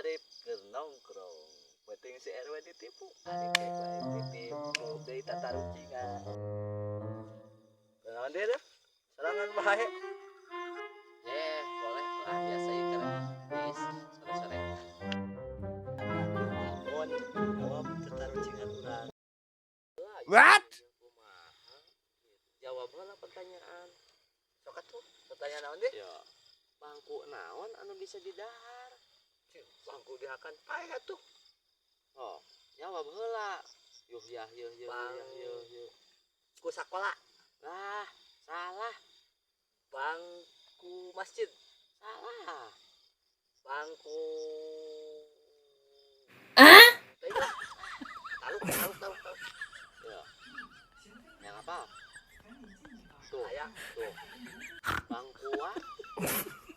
Arif keur nongkrong. Penting si RW ditipu. Arif teh lain ditipu deui tatarucingan. Naon deui, Rif? Sorangan bae. Eh, boleh lah, biasa ya karena bis sore-sore. Mun jawab tatarucingan urang. What? Kumaha? Jawab heula pertanyaan. Sok atuh, pertanyaan naon deui? Ya. Bangku naon anu bisa didahar? Bangku dihakan paeh atuh. Oh, jawab heula. Yuh yah yuh yuh yah yuh yuh. Ku sakola. Lah, salah. Bangku masjid. Salah. Bangku. Hah? Tahu, tahu, tahu, tahu. Ya. Yang apa? Tuh, Aya. Tuh. Bangkuan. Bangku.